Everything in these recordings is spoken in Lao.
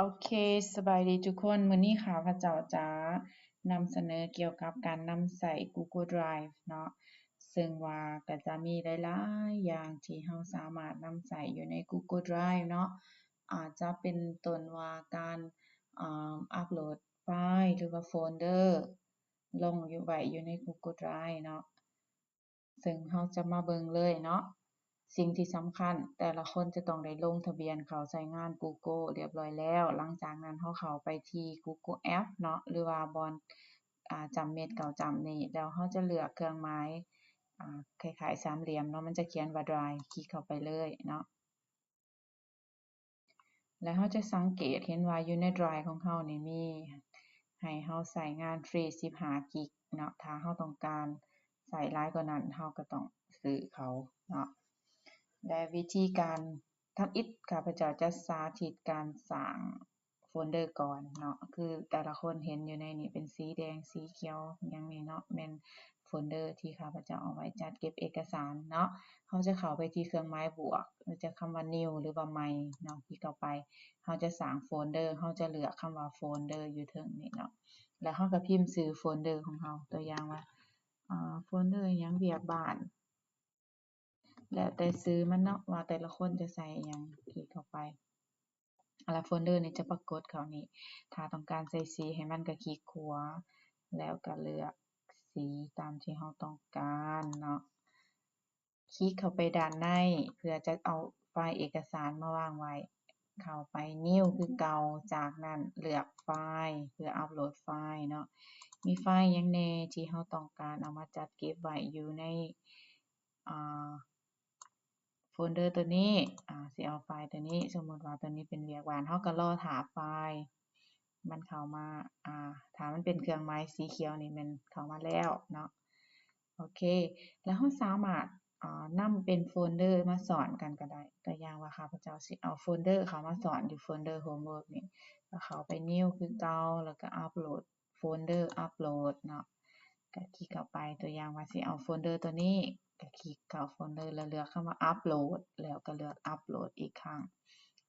ໂອເຄ ສະບາຍດີທຸກຄົນ. ມື້ນີ້ຂ້າພະເຈົ້າຈະນຳສະເໜີກ່ຽວກັບການນຳໃຊ້ Google Drive ເນາະ, ເຊິ່ງວ່າກໍຈະມີຫຼາຍໆຢ່າງທີ່ເຮົາສາມາດນຳໃຊ້ຢູ່ໃນ Google Drive ເນາະ, ອາດຈະເປັນຕົ້ນວ່າການ ອາ ອັບໂຫຼດໄຟລ໌ ຫຼືວ່າໂຟນເດີ ລົງຢູ່ ໄວ້ຢູ່ໃນ Google Drive ເນາະ. ເຊິ່ງເຮົາຈະມາເບິ່ງເລີຍເນາະ, ສິ່ງທີ່ສຳຄັນ ແຕ່ລະຄົນຈະຕ້ອງໄດ້ລົງທະບຽນເຂົ້າໃຊ້ງານ Google ຮຽບຮ້ອຍແລ້ວ. ຫຼັງຈາກນັ້ນເຮົາເຂົ້າໄປທີ່ Google App ເນາະ ຫຼືວ່າບ່ອນ ອາ ຈ້ຳເມັດເກົ້າຈ້ຳນີ້, ແລ້ວເຮົາຈະເລືອກເຄື່ອງໝາຍ ອາ ຄ້າຍໆສາມຫຼ່ຽມເນາະ, ມັນຈະຂຽນວ່າ Drive ຄລິກເຂົ້າໄປເລີຍເນາະ. ແລະ ເຮົາຈະສັງເກດເຫັນວ່າຢູ່ໃນ Drive ຂອງເຮົານີ້ມີໃຫ້ເຮົາໃຊ້ງານຟຣີສິບຫ້າກິກເນາະ, ຖ້າເຮົາຕ້ອງການໃຊ້ຫຼາຍກວ່ານັ້ນ ເຮົາກໍຕ້ອງຊື້ເຂົາເນາະ. ແລະ ວິທີການທຳອິດ ຂ້າພະເຈົ້າຈະສາທິດການສ້າງໂຟນເດີກ່ອນເນາະ, ຄືແຕ່ລະຄົນເຫັນຢູ່ໃນນີ້ເປັນສີແດງ ສີຂຽວ ຫຍັງນີ້ເນາະ ແມ່ນໂຟນເດີທີ່ຂ້າພະເຈົ້າເອົາໄວ້ຈັດເກັບເອກະສານເນາະ. ເຮົາຈະເຂົ້າໄປທີ່ເຄື່ອງໝາຍບວກ ຈາກຄຳວ່າ New ຫຼືວ່າໃໝ່ເນາະ, ຄລິກເຂົ້າໄປ. ເຮົາຈະສ້າງໂຟນເດີ, ເຮົາຈະເລືອກຄຳວ່າໂຟນເດີຢູ່ເທິງນີ້ເນາະ, ແລ້ວເຮົາກໍພິມຊື່ໂຟນເດີຂອງເຮົາ, ຕົວຢ່າງວ່າ ອາ ໂຟນເດີຫຍັງ ວຽກບ້ານ, ແລ້ວແຕ່ຊື່ມັນເນາະ ວ່າແຕ່ລະຄົນຈະໃສ່ຫຍັງ, ຄລິກເຂົ້າໄປ. ແລ້ວໂຟນເດີນີ້ຈະປາກົດເຂົ້ານີ້, ຖ້າຕ້ອງການໃສ່ສີໃຫ້ມັນກໍຄລິກຂວາ ແລ້ວກໍເລືອກສີຕາມທີ່ເຮົາຕ້ອງການເນາະ. ຄລິກເຂົ້າໄປດ້ານໃນເພື່ອຈະເອົາໄຟລ໌ເອກະສານມາວາງໄວ້, ເຂົ້າໄປ New ຄືເກົ່າ, ຈາກນັ້ນເລືອກໄຟລ໌ເພື່ອອັບໂຫຼດໄຟລ໌ເນາະ. ມີໄຟລ໌ຫຍັງແດ່ທີ່ເຮົາຕ້ອງການເອົາມາຈັດເກັບໄວ້ຢູ່ໃນ ອາ ໂຟນເດີຕົວນີ້, ອາ ຊິເອົາໄຟລ໌ຕົວນີ້, ສົມມຸດວ່າຕົວນີ້ເປັນວຽກບ້ານ, ເຮົາກໍລໍຖ້າໄຟລ໌ມັນເຂົ້າມາ, ອາ ຖ້າມັນເປັນເຄື່ອງໝາຍສີຂຽວນີ້ແມ່ນເຂົ້າມາແລ້ວເນາະ. ໂອເຄ ແລ້ວເຮົາສາມາດ ອາ ນຳເປັນໂຟນເດີມາຊ້ອນກັນກໍໄດ້. ຕົວຢ່າງວ່າ ຂ້າພະເຈົ້າຊິເອົາໂຟນເດີເຂົ້າມາຊ້ອນຢູ່ໂຟນເດີ Homework ນີ້, ກໍເຂົ້າໄປ New ຄືເກົ່າ, ແລ້ວກໍອັບໂຫຼດ ໂຟນເດີອັບໂຫຼດເນາະ, ກໍຄລິກເຂົ້າໄປ. ຕົວຢ່າງວ່າຊິເອົາໂຟນເດີຕົວນີ້, ກໍຄລິກເຂົ້າໂຟນເດີ ແລ້ວເລືອກຄຳວ່າອັບໂຫຼດ, ແລ້ວກໍເລືອກອັບໂຫຼດອີກຄັ້ງ.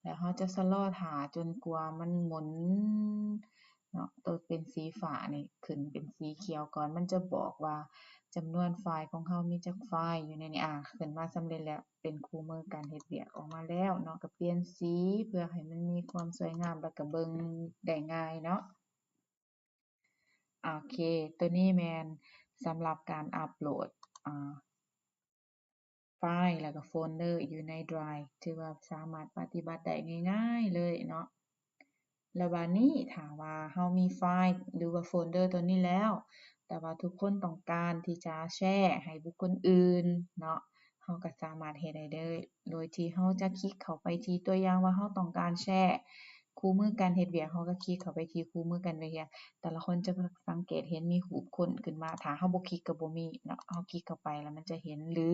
ແລ້ວເຮົາຈະຊະລໍຖ້າຈົນກວ່າມັນໝູນເນາະ, ຕົວເປັນສີຟ້ານີ້ຂຶ້ນເປັນສີຂຽວກ່ອນ, ມັນຈະບອກວ່າຈຳນວນໄຟລ໌ຂອງເຮົາມີຈັກໄຟລ໌ຢູ່ໃນນີ້. ອາ ຂຶ້ນມາສຳເລັດແລ້ວ, ເປັນຄູ່ມືການເຮັດວຽກອອກມາແລ້ວເນາະ, ກໍປ່ຽນສີເພື່ອໃຫ້ມັນມີຄວາມສວຍງາມ ແລ້ວກໍເບິ່ງໄດ້ງ່າຍເນາະ. ໂອເຄ ຕົວນີ້ແມ່ນສຳລັບການອັບໂຫຼດ ອາ ໄຟລ໌ ແລ້ວກໍໂຟນເດີຢູ່ໃນ Drive, ຖືວ່າສາມາດປະຕິບັດໄດ້ງ່າຍໆເລີຍເນາະ. ແລ້ວບາດນີ້ຖ້າວ່າເຮົາມີໄຟລ໌ ຫຼືວ່າໂຟນເດີຕົວນີ້ແລ້ວ, ແຕ່ວ່າທຸກຄົນຕ້ອງການທີ່ຈະແຊໃຫ້ບຸກຄົນອື່ນເນາະ, ເຮົາກໍສາມາດເຮັດໄດ້ເລີຍ ໂດຍທີ່ເຮົາຈະຄລິກເຂົ້າໄປທີ່ ຕົວຢ່າງວ່າເຮົາຕ້ອງການແຊຄູ່ມືກັນເຮັດວຽກ, ເຮົາກໍຄລິກເຂົ້າໄປທີ່ຄູ່ມືກັນເຮັດວຽກ. ແຕ່ລະຄົນຈະສັງເກດເຫັນມີຮູບຄົນຂຶ້ນມາ, ຖ້າເຮົາບໍ່ຄລິກກໍບໍ່ມີເນາະ, ເຮົາຄລິກເຂົ້າໄປແລ້ວມັນຈະເຫັນ ຫຼື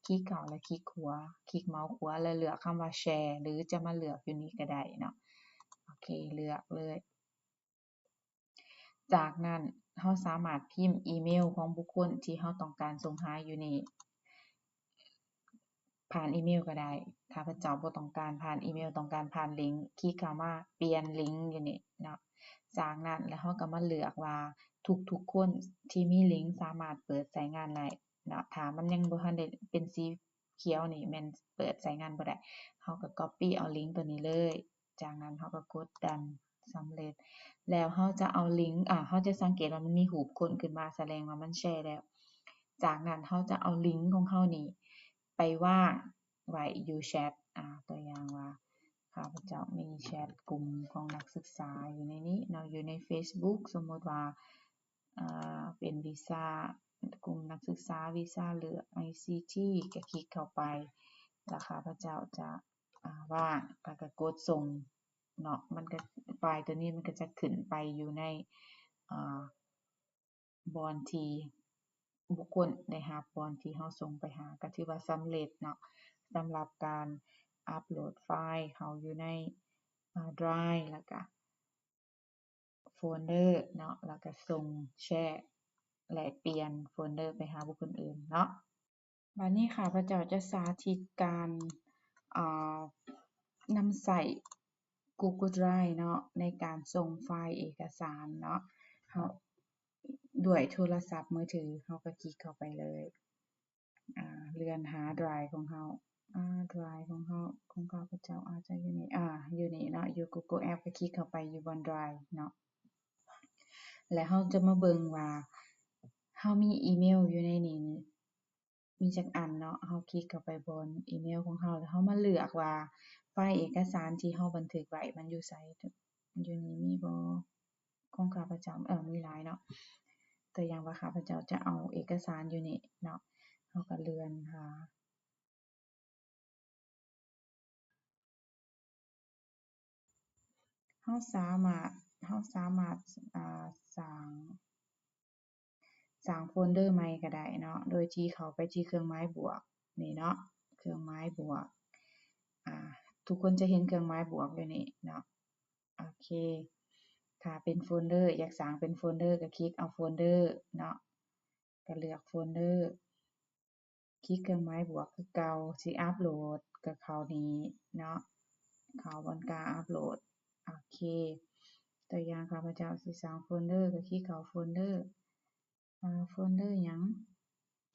ຄລິກເຂົ້າແລ້ວຄລິກຂວາ, ຄລິກເມົາສ໌ຂວາແລ້ວເລືອກຄຳວ່າແຊ ຫຼືຈະມາເລືອກຢູ່ນີ້ກໍໄດ້ເນາະ. ໂອເຄ ເລືອກເລີຍ. ຈາກນັ້ນເຮົາສາມາດພິມອີເມວຂອງບຸກຄົນທີ່ເຮົາຕ້ອງການສົ່ງຫາຢູ່ນີ້ ຜ່ານອີເມວກໍໄດ້. ຂ້າພະເຈົ້າບໍ່ຕ້ອງການຜ່ານອີເມວ, ຕ້ອງການຜ່ານລິງ, ຄລິກເຂົ້າມາປ່ຽນລິງຢູ່ນີ້ເນາະ. ຈາກນັ້ນແລ້ວເຮົາກໍມາເລືອກວ່າທຸກໆຄົນທີ່ມີລິງສາມາດເປີດໃຊ້ງານໄດ້ເນາະ. ຖ້າມັນຍັງບໍ່ທັນໄດ້ເປັນສີຂຽວນີ້ແມ່ນເປີດໃຊ້ງານບໍ່ໄດ້. ເຮົາກໍກັອບປີ້ເອົາລິງຕົວນີ້ເລີຍ. ຈາກນັ້ນເຮົາກໍກົດ Done ສຳເລັດ. ແລ້ວເຮົາຈະເອົາລິງ, ອາ, ເຮົາຈະສັງເກດວ່າມັນມີຮູບຄົນຂຶ້ນມາ, ສະແດງວ່າມັນແຊແລ້ວ. ຈາກນັ້ນເຮົາຈະເອົາລິງຂອງເຮົານີ້ໄປວາງໄວ້ຢູ່ແຊັດ. ອາ, ຕົວຢ່າງວ່າ ຂ້າພະເຈົ້າມີແຊັດກຸ່ມຂອງນັກສຶກສາຢູ່ໃນນີ້ເນາະ, ຢູ່ໃນ Facebook ສົມມຸດວ່າ ອາ ເປັນວິຊາ ກຸ່ມນັກສຶກສາວິຊາເລືອກ ໄອຊີທີ ກໍຄລິກເຂົ້າໄປ ແລ້ວຂ້າພະເຈົ້າຈະ ອາ ວາງ ແລ້ວກໍກົດສົ່ງເນາະ. ມັນກໍ ໄຟລ໌ຕົວນີ້ມັນກໍຈະຂຶ້ນໄປຢູ່ໃນ ອາ ບ່ອນທີ່ບຸກຄົນໄດ້ຮັບ ບ່ອນທີ່ເຮົາສົ່ງໄປຫາ ກໍຖືວ່າສຳເລັດເນາະ ສຳລັບການອັບໂຫຼດໄຟລ໌ເຂົ້າຢູ່ໃນ ອາ Drive ແລ້ວກໍ ໂຟນເດີເນາະ ແລ້ວກໍສົ່ງແຊ ແລະ ປ່ຽນໂຟນເດີໄປຫາບຸກຄົນອື່ນເນາະ. ບາດນີ້ຂ້າພະເຈົ້າຈະສາທິດການ ເອີ ນຳໃຊ້ Google Drive ເນາະ ໃນການສົ່ງໄຟລ໌ເອກະສານເນາະ ເຮົາ ດ້ວຍໂທລະສັບມືຖື ເຮົາກໍຄລິກເຂົ້າໄປເລີຍ. ອາ ເລື່ອນຫາ Drive ຂອງເຮົາ ອາ Drive ຂອງເຮົາ ຂອງຂ້າພະເຈົ້າອາດຈະຢູ່ນີ້ ອາ ຢູ່ນີ້ເນາະ ຢູ່ Google App ກໍຄລິກເຂົ້າໄປຢູ່ບ່ອນ Drive ເນາະ ແລະ ເຮົາຈະມາເບິ່ງວ່າເຮົາມີອີເມວຢູ່ໃນນີ້ນີ້ ມີຈັກອັນເນາະ ເຮົາຄລິກເຂົ້າໄປບ່ອນອີເມວຂອງເຮົາ ແລ້ວເຮົາມາເລືອກວ່າໄຟລ໌ເອກະສານທີ່ເຮົາບັນທຶກໄວ້ມັນຢູ່ໃສ ຢູ່ນີ້ມີບໍ່? ຂອງຂ້າພະເຈົ້າ ເອີ ມີຫຼາຍເນາະ ຕົວຢ່າງວ່າຂ້າພະເຈົ້າຈະເອົາເອກະສານຢູ່ນີ້ເນາະ ເຮົາກໍເລື່ອນຫາ ເຮົາສາມາດ ເຮົາສາມາດ ອາ ສ້າງ ສ້າງໂຟນເດີໃໝ່ກໍໄດ້ເນາະ ໂດຍທີ່ເຂົ້າໄປທີ່ເຄື່ອງໝາຍບວກນີ້ເນາະ ເຄື່ອງໝາຍບວກ ອາ ທຸກຄົນຈະເຫັນເຄື່ອງໝາຍບວກຢູ່ນີ້ເນາະ ໂອເຄ ຖ້າເປັນໂຟນເດີ ຢາກສ້າງເປັນໂຟນເດີ ກໍຄລິກເອົາໂຟນເດີເນາະ ກໍເລືອກໂຟນເດີ ຄລິກເຄື່ອງໝາຍບວກຄືເກົ່າ ຊິອັບໂຫຼດກໍເຂົ້ານີ້ເນາະ ເຂົ້າບ່ອນກາອັບໂຫຼດ ໂອເຄ ຕົວຢ່າງຂ້າພະເຈົ້າຊິສ້າງໂຟນເດີ ກໍຄລິກເຂົ້າໂຟນເດີ ອາ ໂຟນເດີຫຍັງ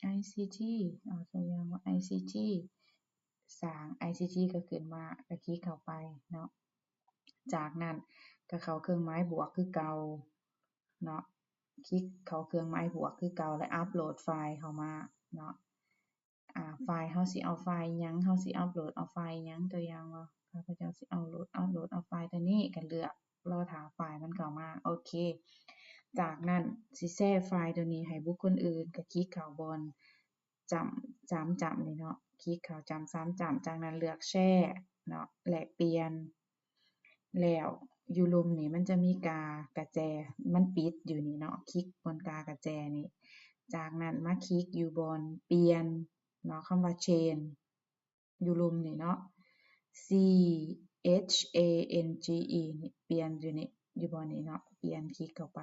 ໄອຊີທີ ເອົາຕົວຢ່າງວ່າໄອຊີທີ ສ້າງໄອຊີທີກໍຂຶ້ນມາ ກໍຄລິກເຂົ້າໄປເນາະ ຈາກນັ້ນກໍເຂົ້າເຄື່ອງໝາຍບວກຄືເກົ່າເນາະ ຄລິກເຂົ້າເຄື່ອງໝາຍບວກຄືເກົ່າ ແລະ ອັບໂຫຼດໄຟລ໌ເຂົ້າມາເນາະ ອາ ໄຟລ໌ ເຮົາຊິເອົາໄຟລ໌ຫຍັງ ເຮົາຊິອັບໂຫຼດເອົາໄຟລ໌ຫຍັງ ຕົວຢ່າງວ່າ ຂ້າພະເຈົ້າຊິເອົາໂຫຼດ ອັບໂຫຼດເອົາໄຟລ໌ຕົວນີ້ ກໍເລືອກ ລໍຖ້າໄຟລ໌ມັນເຂົ້າມາ ໂອເຄ ຈາກນັ້ນຊິແຊໄຟລ໌ຕົວນີ້ໃຫ້ບຸກຄົນອື່ນ ກໍຄລິກເຂົ້າບ່ອນຈ້ຳ ສາມຈ້ຳນີ້ເນາະ ຄລິກເຂົ້າຈ້ຳ ສາມຈ້ຳ ຈາກນັ້ນເລືອກແຊເນາະ ແລກປ່ຽນ ແລ້ວຢູ່ລຸ່ມນີ້ມັນຈະມີກາກະແຈ ມັນປິດຢູ່ນີ້ເນາະ ຄລິກບ່ອນກາກະແຈນີ້ ຈາກນັ້ນມາຄລິກຢູ່ບ່ອນປ່ຽນເນາະ ຄຳວ່າ change ຢູ່ລຸ່ມນີ້ເນາະ C H A N G E ນີ້ ປ່ຽນຢູ່ນີ້ ຢູ່ບ່ອນນີ້ເນາະ ປ່ຽນ ຄລິກເຂົ້າໄປ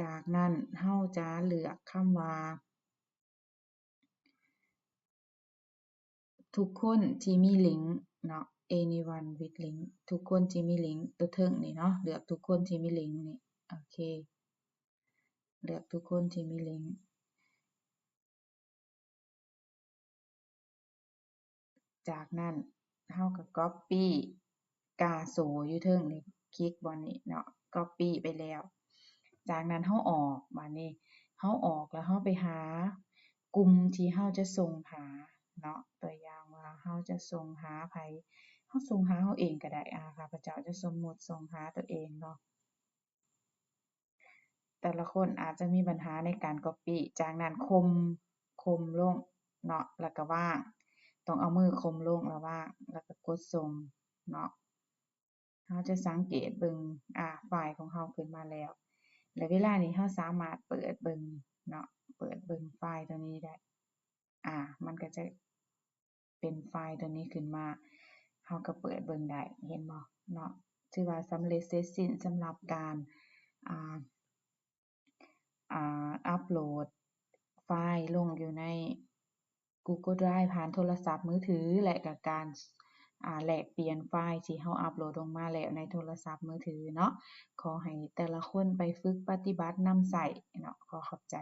ຈາກນັ້ນເຮົາຈະເລືອກຄຳວ່າ ທຸກຄົນທີ່ມີລິງເນາະ anyone with link ທຸກຄົນທີ່ມີລິງ ຕົວເທິງນີ້ເນາະ ເລືອກທຸກຄົນທີ່ມີລິງນີ້ ໂອເຄ ເລືອກທຸກຄົນທີ່ມີລິງ ຈາກນັ້ນເຮົາກໍກັອບປີ້ກາໂຊຢູ່ເທິງນີ້ ຄລິກບ່ອນນີ້ເນາະ ກັອບປີ້ໄປແລ້ວ ຈາກນັ້ນເຮົາອອກ ບາດນີ້ເຮົາອອກແລ້ວເຮົາໄປຫາກຸ່ມທີ່ເຮົາຈະສົ່ງຫາເນາະ ຕົວຢ່າງວ່າເຮົາຈະສົ່ງຫາໃຜ ເຮົາສົ່ງຫາເຮົາເອງກໍໄດ້ ອາ ຂ້າພະເຈົ້າຈະສົມມຸດສົ່ງຫາຕົວເອງເນາະ ແຕ່ລະຄົນອາດຈະມີບັນຫາໃນການກັອບປີ້ ຈາກນັ້ນຂົ່ມ ຂົ່ມລົງເນາະ ແລ້ວກໍວາງ ຕ້ອງເອົາມືຂົ່ມລົງແລ້ວວາງ ແລ້ວກໍກົດສົ່ງເນາະ ເຮົາຈະສັງເກດເບິ່ງ ອາ ໄຟລ໌ຂອງເຮົາຂຶ້ນມາແລ້ວ ແລະ ເວລານີ້ເຮົາສາມາດເປີດເບິ່ງເນາະ ເປີດເບິ່ງໄຟລ໌ຕົວນີ້ໄດ້ ອາ ມັນກໍຈະເປັນໄຟລ໌ຕົວນີ້ຂຶ້ນມາ ເຮົາກໍເປີດເບິ່ງໄດ້ ເຫັນບໍ່ເນາະ ຖືວ່າສຳເລັດເສັດສິ້ນສຳລັບການ ອາ ອາ ອັບໂຫຼດໄຟລ໌ລົງຢູ່ໃນ Google Drive ຜ່ານໂທລະສັບມືຖື ແລະ ກໍການ ອາ ແລກປ່ຽນໄຟລ໌ທີ່ເຮົາອັບໂຫຼດລົງມາແລ້ວໃນໂທລະສັບມືຖືເນາະ. ຂໍໃຫ້ແຕ່ລະຄົນໄປຝຶກປະຕິບັດນຳໃຊ້ເນາະ. ຂໍຂອບໃຈ.